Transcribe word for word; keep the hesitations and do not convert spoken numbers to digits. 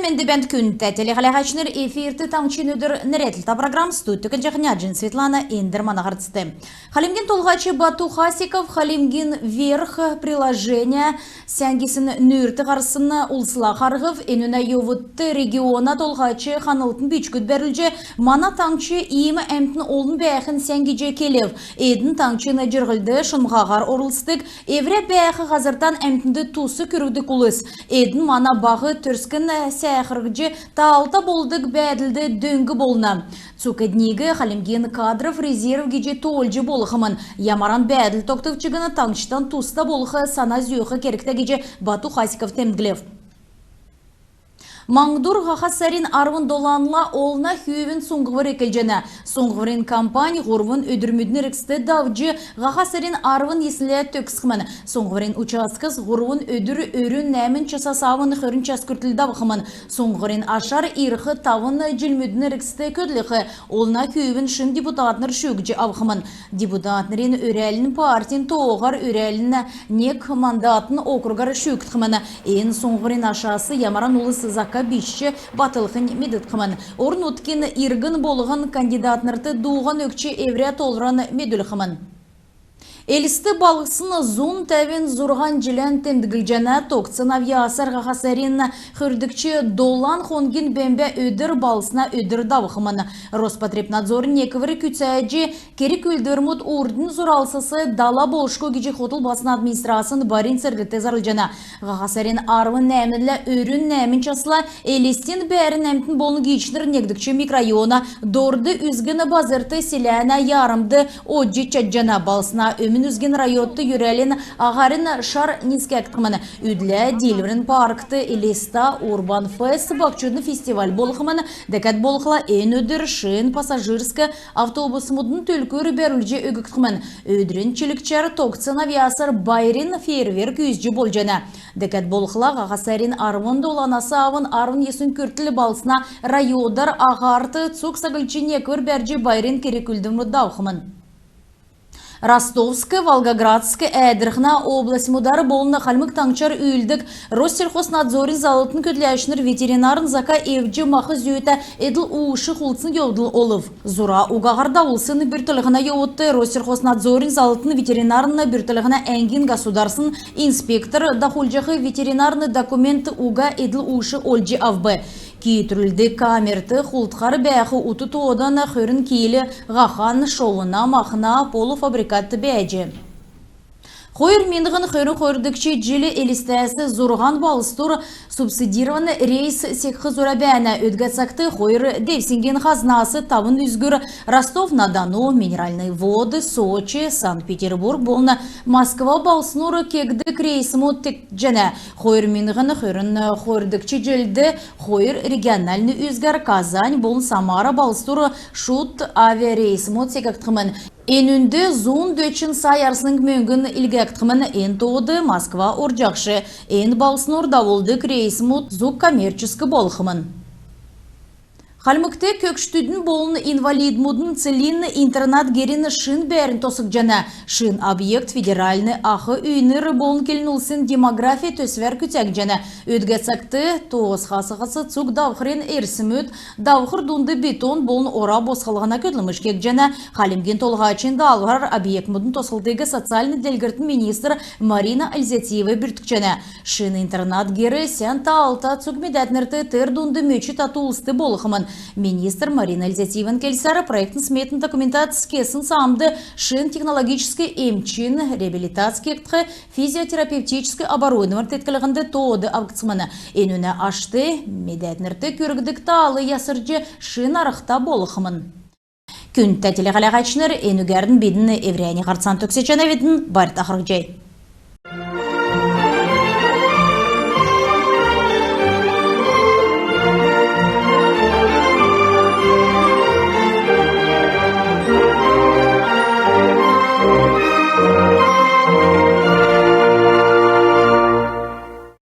Мендвт, күндтә телехәләһәчнр! Эфирт «Таңһчин өдр» нерәдлтә программ. Студьд Түкәнҗәхнә Җин Светлана. Эндр мана һарцд. Хальмгин Толһач Бату Хасиков «Хальмгин вверх» приложения сән гисн нүүрт һарсн улсла харһв. Энүнә йовудт региона толһач ханлтын бичгүд бәрүлҗ, мана таңһч иим әмтн олн бәәхнь сән гиҗ келв. Эдн таңһчин җирһлд шунмһаһар орлцдг, эврә бәәх һазртан әмтнд тус күргдг улс. Эдн мана баһ төрскн сәәхрҗ, таалта болдг бәәдлд дөң болна. Цуг эдниг Хальмгин кадров резерв гиҗ тоолҗ болхмн. Ямаран бәәдл тогтв чигн, таңһчтан туста болх сана зүүх кергтә гиҗ Бату Хасиков темдглв. Маңһдур һаха сарин арвн доланла олна хүүвин суңһвр эклҗәнә. Суңһврин кампань һурвн өдрмүдин эргцд давҗ, һаха сарин арвн йиснлә төгсхмн. Суңһврин участкс һурвн өдр өрүн нәәмн часас авн хөрн час күртл давхмн. Суңһврин ашар ирх тавн җилмүдин эргцд көдлх олна хүүвин шин депутатнр шүүҗ авхмн. Депутатнрин өрәлнь партин тооһар өрәлнь нег мандатн округар шүүгдхмн. Эн суңһврин ашас ямаран улс зака бичҗ батлхнь медгдхмн. Орн-нутгин иргн болһн кандидатнрт дууһан өгч, эврә тоолвран медүлхмн. Элст балһсн зун тәвн зурһан җилән темдглҗәнә. Тогтсн авъясар һаха сарин хөрдгч долан хонгин бембә өдр балһсна өдр давхмн. Роспотребнадзорин неквр күцәҗ, керг-үүлдврмүд урднь зуралсас дала болшго гиҗ хотл балһсна администрацин барин церглт зарлҗана. Һаха сарин арвн нәәмнлә өрүн нәәмн часла Элстин бәәрн әмтн болн гиичнр негдгч микрорайона дорд үзгин базрт селәнә ярмд одҗ чадҗана. Балһсна өмн үзгин районд йөрәлин аһарин шар нисгәгдхмн. Үдлә Диилврин паркт Элиста Урбан Фест баһчудын фестиваль болхмн. Дәкәд болхла эн өдр шин пассажирск автобусмудын түлкүр бәрүлҗ өггдхмн. Өдрин чилгчәр тогтсн авъясар байрин фейерверк үзҗ болҗана. Дәкәд болхла һаха сарин арвн доланас авн арвн йисн күртл балһсна районар аһарт цуг саглҗ неквр бәрҗ байрин керг-үүлдврмүд давхмн. Ростовск, Волгоградск, Әәдрхнә областьмудар болн Хальмг Таңһчар үүлддг Россельхознадзорин заллтын көдләчнр ветеринарн зака эвдҗ мах зүүтә эдл-уш хулдсн йовдл олв. Зура угаһар давулсн бүртклһнә йовудт Россельхознадзорин заллтын ветеринарн бүртклһнә әңгин государственн инспектор дахулҗах ветеринарн документ уга эдл-уш олҗ авв. Киитрүлдг камерт хулдхар бәәх ут тоодан хөрн кил һахан, шовуна махна полуфабрикат бәәҗ. Хойр миңһн хөрн хойрдгч җил Элстәс зурһан балһсдур субсидированн рейс секх зура бәәнә. Өдгә цагт хойр девсңгин хазнас тавн үзгүр: Ростов-на-Дону, Минеральные Воды, Сочи, Санкт-Петербург болн Москва балһснур кегддг рейсмүд текҗәнә. Хойр миңһн хөрн хойрдгч җилд хойр региональн үзгәр Казань болн Самара балһсдур шуд авиарейсмүд секгдхмн. Энүнд зун дөчн сай арслң мөңгн илгәгдхмн. Эн тоод Москва орҗахш. Эн балһснур давулдг рейсмүд зуг коммерческ болхмн. Хальмгт көгшдүдин болн инвалидмудын «Целинн» интернат-герин шин бәәрн тосхгдҗана. Шин объект федеральн «Ах-үйнр болн келн-улсин демография» төсвәр күцәгдҗәнә. Өдгә цагт тосхсхас цуг давхрин эрсмүд, давхр дунд бетон болн ора босхлһна көдлмш кегдҗәнә. Хальмгин Толһачин даалһврар объектмудын тосхлтыг социальн делгрлтин министр Марина Ользятиева бүрткҗәнә. Шин интернат-гер сән таалта цуг медәтнрт, тер дунд мөч тату улст болхмн. Министр Марина Ользятиеван келсәр, проектн-сметн документац кесн саамд шин технологическ, эмчин, реабилитац кегдх, физиотерапевтическ оборудовань тетклһнд тоод авгдсмн. Энүнә ашт медәтнрт күргдг таал ясрҗ, шин арһта болхмн. Күндтә телехәләһәчнр, энүгәрн бидн эврәннь һарцан төгсәҗәнәвидн. Байрта харһцхай.